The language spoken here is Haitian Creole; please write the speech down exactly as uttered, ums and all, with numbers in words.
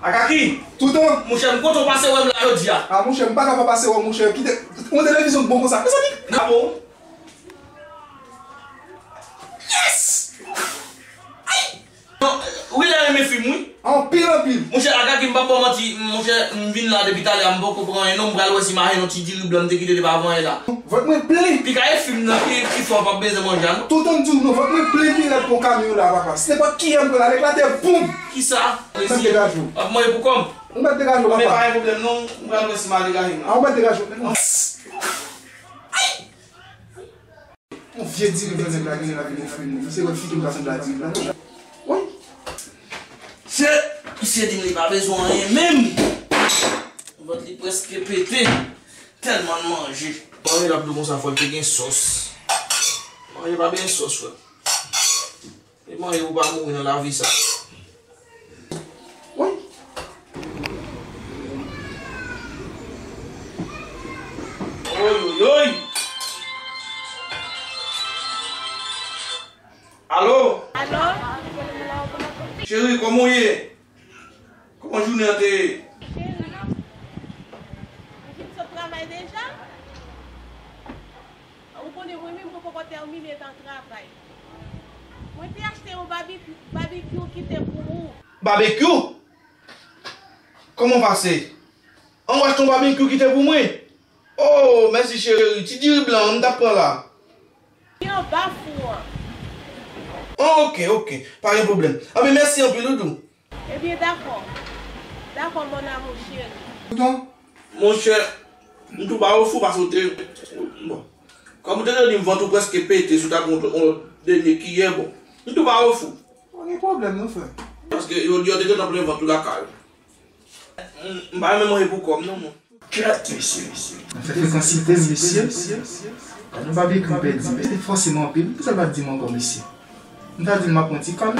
Akaki! Toutan! Monchè, m kontan w pase wè m la jodi a. A, monchè, m pa ka pa pase wè w, monchè. Kite yon televizyon bon konsa. Mezanmi! N a bon. Yes! Ay! Non, wi, lè renmen fim, wi. Anpil, anpil. Monchè, Akaki, m p ap ba w manti, monchè, m vin la depi talè a, m poko pran anyen, non, m pral wè si m achte yon ti diri blan m te kite depi avan yè la. Vant mwen plen. Pika e fim nan ki, ki fè w p ap bezwen manje a, non? Toutan m di w non, vant mwen plen pi rèd ke yon kamyon la, papa. Si nenpòt kiyè m pran l avèk la, tè boum! Kisa? Mwen degaje w. W ap manje pou kò m? Ou mèt degaje w, papa. Men pa gen pwoblèm, non. M pral wè si m al degaje m la. A, ou mèt degaje w. Yon vye diri blan nèg la genyen l ap vin ofri m. Misye wè figi m ka sanble a diri blan. Wi. Se, misye di m li pa bezwen anyen menm. Vant li prèske pete. Tèlman l manje. Manje l ap dou konsa fò l te gen sòs. Manje pa bezwen sòs, frè. E manje pou pa mouri nan lavi sa. Wi. Oyoyoy! Alo? Alo? Cheri, kòman w ye? Kòman jounen an te ye? Cheri, ou fin sot travay deja? Ou konnen mwen menm mwen poko tèmine tan travay. Mwen te achte yon babi-, babekyou kite pou ou. Babekyou? Kòman w pase? An, w achte yon babekyou kite pou mwen? Oh, mèsi cheri. Ti diri blan an, m t ap pran la. Li anba fou an. Oh, ok, ok. Pa gen pwoblèm. Anben, mèsi anpil, wi, doudou. Ebyen, dakò. Dakò, mon amour chéri. Toutan? Monchè, m tou ba ou fou paske w te, bon. Kòm ou te di m vant ou prèske pete, si w ta pran yon lòt dènye kiyè, bon. M tou ba ou fou. Pa gen pwoblèm, non, frè. Paske yo di yo te gentan plen vant ou lakay ou. M, m pa renmen manje pou kò m, non, mwen. Kèt, mesye, mesye. Nan fè frekansite, mesye. Gad yon babekyou pèdi, mesye. Fòseman anpil. Poukisa l pa t di m ankò, mesye? M ta di l m ap pran ti kòl.